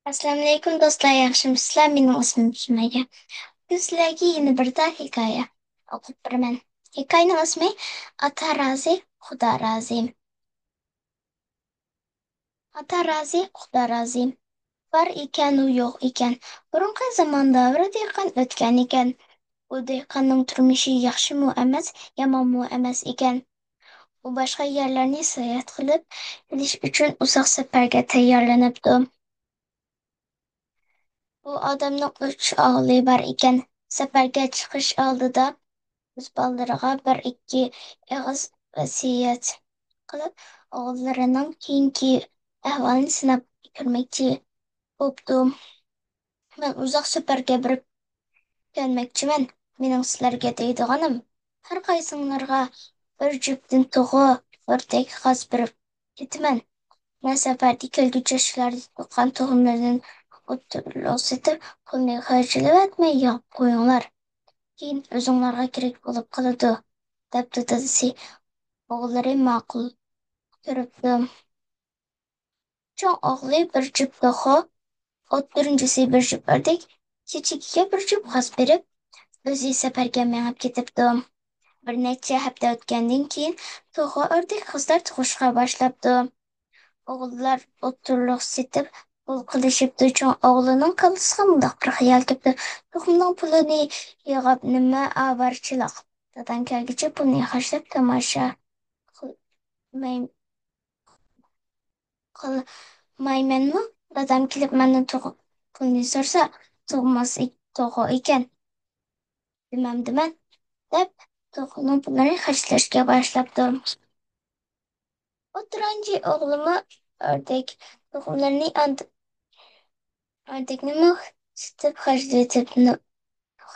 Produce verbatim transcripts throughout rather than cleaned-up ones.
ئەسسالامۇئەلەيكۇم دوستلار، ياخشىمۇسىلەر؟ مېنىڭ ئىسمىم سۈمەييە. بۈگۈن سىلەرگە يەنە بىر تال ھېكايە ئوقۇپ بېرىمەن. ھېكايىنىڭ ئىسمى ئاتا رازى، خۇدا رازى. ئاتا رازى، خۇدا رازى. بار ئىكەن، ئۇ يوق ئىكەن. بۇرۇنقى زاماندا بىر دېھقان ئۆتكەن ئىكەن. ئۇ دېھقاننىڭ تۇرمۇشى ياخشىمۇ ئەمەس، يامانمۇ ئەمەس ئىكەن. ئۇ باشقا يەرلەرنى ساياھەت قىلىپ كېلىش ئۈچۈن ئۇزاق سەپەرگە تەييارلىنىپتۇ. بۇ ئادەمنىڭ ئۈچ ئوغلى بار ئىكەن. سەپەرگە چىقىش ئالدىدا ئۆز بالىلىرىغا بىر ئىككى ئېغىز ۋەسىيەت قىلىپ، ئوغۇللىرىنىڭ كېيىنكى ئەھۋالىنى سىناپ كۆرمەكچى بوپتۇ. مەن ئۇزاق سەپەرگە بېرىپ كەلمەكچىمەن. مېنىڭ سىلەرگە دەيدىغىنىم، ھەر قايسىڭلارغا بىر جۈپتىن توخۇ، ئۆردەك، غاز بېرىپ كېتىمەن. مەن سەپەردە كەلگۈچە شۇلارنى تۇغقان تۇغۇملىرىدىن ئوتتۇرىلىق سېتىپ، پۇلنى خەجلىۋەتمەي يىغىپ قويۇڭلار. كېيىن ئۆزۈڭلارغا كېرەك بولۇپ قالىدۇ، دەپتۇ دادىسى. ئوغۇللىرى ماقۇل كۆرۈپتۇ. چوڭ ئوغلى بىر جۈپ توخۇ، ئوتتۇرىنچىسى بىر جۈپ ئۆردەك، كىچىكىگە بىر جۈپ غاز بېرىپ، ئۆزى سەپەرگە مېڭىپ كېتىپتۇ. بىر نەچچە ھەپتە ئۆتكەندىن كېيىن، توخۇ، ئۆردەك، غازلار تۇغۇشقا باشلاپتۇ. ئوغۇللار ئوتتۇرىلىق سېتىپ، پۇل قىلىشىپتۇ. چوڭ ئوغلىنىڭ كاللىسىغا مۇنداق بىر خىيال كەپتۇ: تۇخۇمنىڭ پۇلىنى يىغىپ، نېمە ئاۋارىچىلىق؟ دادام كەلگۈچە پۇلنى خەجلەپ تاماشا قىلماي-، قىلمايمەنمۇ؟ دادام كېلىپ مەندىن تۇغ-، پۇلنى سورىسا، تۇغماس ئىك-، توخۇ ئىكەن، دېمەمدىمەن، دەپ، توخۇنىڭ پۇلىنى خەجلەشكە باشلاپتۇ. ئوتتۇرانچى ئوغلىمۇ ئۆردەك تۇخۇملىرىنى ئاند-، ئۆردەكنىمۇ سېتىپ خەجلىۋېتىپتۇ،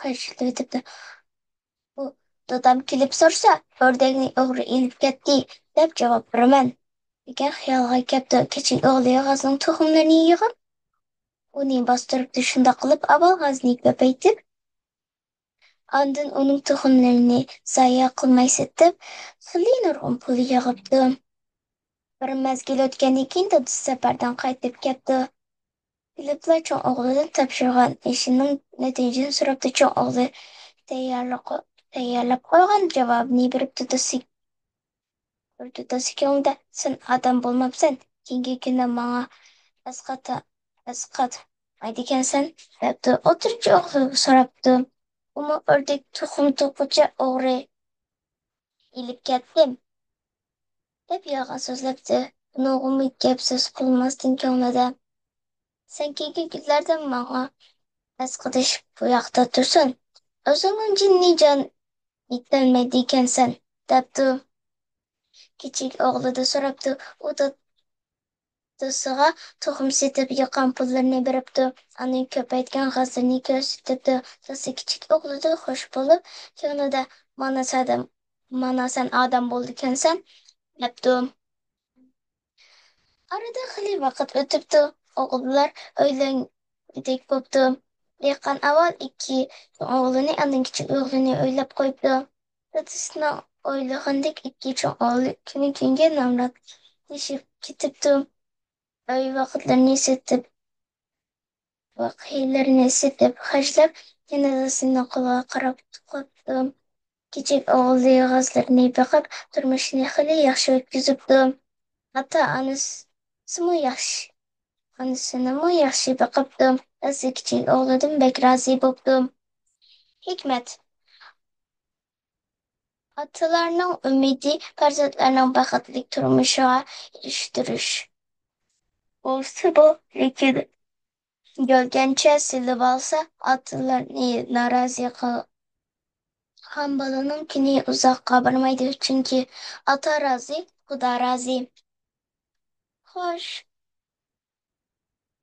خەجلىۋېتىپتۇ. ئۇ، دادام كېلىپ سورىسا، ئۆردەكنى ئوغرى ئېلىپ كەتتى، دەپ جاۋاب بېرىمەن، دېگەن خىيالغا كەپتۇ. كىچىك ئوغلى غازنىڭ تۇخۇملىرىنى يىغىپ، ئۇنى باستۇرۇپتۇ. شۇنداق قىلىپ، ئاۋۋال غازنى كۆپەيتىپ، ئاندىن ئۇنىڭ تۇخۇملىرىنى زايە قىلماي سېتىپ، خېلى نۇرغۇن پۇل يىغىپتۇ. بىر مەزگىل ئۆتكەندىن كېيىن، دادىسى سەپەردىن قايتىپ كەپتۇ. كېلىپلا چوڭ ئوغلىدىن تاپشۇرغان ئىشىنىڭ نەتىجىسىنى سوراپتۇ. چوڭ ئوغلى تەييارلىق-، تەييارلاپ قويغان جاۋابىنى بېرىپتۇ. دادىسى، بېرىپتۇ دادىسى كۆڭلىدە: «سەن ئادەم بولماپسەن، كېيىنكى كۈندە ماڭا ئەسقات-، ئەسقاتمايدىكەنسەن»، دەپتۇ. ئوتتۇرىنچى ئوغلى سوراپتۇ: «ئۇمۇ ئۆردەك تۇخۇم تۇغقۇچە ئوغرى ئېلىپ كەتتىم» دەپ يالغان سۆزلەپتۇ. بۇنىڭغىمۇ گەپ سۆز قىلماستىن كۆڭلىدە: «سەن كېيىنكى كۈنلەردە ماڭا ئەسقىتىش بۇ ياقتا تۇرسۇن، ئۆزۈڭنىڭ جېنىنى جان يېتەلمەيدىكەنسەن» دەپتۇ. كىچىك ئوغلىدا سوراپتۇ. ئۇ دادىسىغا تۇخۇم سېتىپ يىغقان پۇللىرىنى بېرىپتۇ. ئاندىن كۆپەيتكەن غازلىرىنى كۆرسىتىپتۇ. دادىسى كىچىك ئوغلىدىن خۇش بولۇپ، كۆڭلىدە: «مانا سەدەم، مانا سەن ئادەم بولىدىكەنسەن» دەپتۇ. ئارىدا خېلى ۋاقىت ئۆتۈپتۇ. ئوغۇللار ئۆيلەنگۈدەك بوپتۇ. دېھقان ئاۋۋال ئىككى چوڭ ئوغلىنى، ئاندىن كىچىك ئوغلىنى ئۆيلەپ قويۇپتۇ. دادىسىنىڭ ئويلىغىنىدەك ئىككى چوڭ ئوغلى كۈنى-كۈنگە نامراتلىشىپ كېتىپتۇ. ئۆي ۋاقىتلىرىنى سېتىپ، ۋاقىتلىرىنى سېتىپ خەجلەپ، يەنە دادىسىنىڭ قولىغا قاراپ قاپتۇ. كىچىك ئوغلى غازلىرىنى بېقىپ، تۇرمۇشىنى خېلى ياخشى ئۆتكۈزۈپتۇ. ئاتا-ئانىسىمۇ ياخشى، ئانىسىنىمۇ ياخشى بېقىپتۇ. دادىسى كىچىك ئوغلىدىن بەك رازى بوپتۇ. ھېكمەت. ئاتىلارنىڭ ئۈمىدى پەرزەنتلەرنىڭ بەختلىك تۇرمۇشىغا ئېرىشتۈرۈش بولسىمۇ، لېكىن يۆگەنچە سېلىۋالسا، ئاتىلارنى نارازى قىل-، قىلغان بالىنىڭ كۈنى ئۇزاققا بارمايدۇ، چۈنكى ئاتا رازى، خۇدا رازى. خوش،